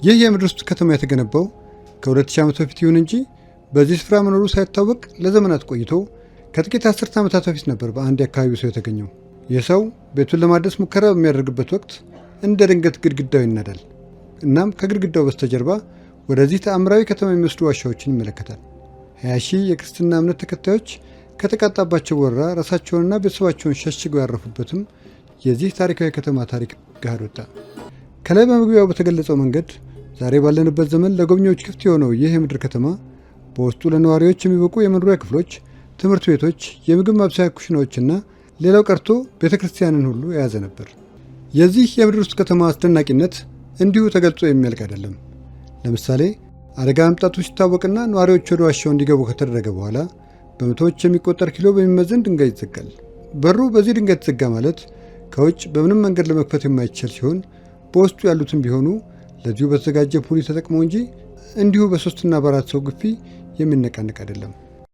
ይህ የምድር ውስጥ ከተማ የተገነባው ከ2000 ዓመት በፊት ይሁን እንጂ በዚህ ስፍራ መኖሩ ሳይታወቅ ለዘመናት ቆይቶ ከጥቂት አስርተ ዓመታት በፊት ነበር በአንድ የአካባቢው ሰው የተገኘው። ይህ ሰው ቤቱን ለማደስ ሙከራ በሚያደርግበት ወቅት እንደ ድንገት ግድግዳው ይናዳል። እናም ከግድግዳው በስተጀርባ ወደዚህ ተአምራዊ ከተማ የሚወስዱ ዋሻዎችን ይመለከታል። 20 ሺህ የክርስትና እምነት ተከታዮች ከተቃጣባቸው ወረራ ራሳቸውንና ቤተሰባቸውን ሸሽገው ያረፉበትም የዚህ ታሪካዊ ከተማ ታሪክ ገሃድ ወጣ። ከላይ በመግቢያው በተገለጸው መንገድ ዛሬ ባለንበት ዘመን ለጎብኚዎች ክፍት የሆነው ይህ የምድር ከተማ በውስጡ ለነዋሪዎች የሚበቁ የመኖሪያ ክፍሎች፣ ትምህርት ቤቶች፣ የምግብ ማብሰያ ኩሽናዎችና ሌላው ቀርቶ ቤተ ክርስቲያንን ሁሉ የያዘ ነበር። የዚህ የምድር ውስጥ ከተማ አስደናቂነት እንዲሁ ተገልጾ የሚያልቅ አይደለም። ለምሳሌ አደጋ መምጣቱ ሲታወቅና ነዋሪዎች ወደ ዋሻው እንዲገቡ ከተደረገ በኋላ በመቶዎች የሚቆጠር ኪሎ በሚመዘን ድንጋይ ይዘጋል። በሩ በዚህ ድንጋይ ተዘጋ ማለት ከውጭ በምንም መንገድ ለመክፈት የማይቻል ሲሆን፣ በውስጡ ያሉትም ቢሆኑ ለዚሁ በተዘጋጀ pulley ተጠቅመው እንጂ እንዲሁ በሶስትና በአራት ሰው ግፊ የሚነቃነቅ አይደለም።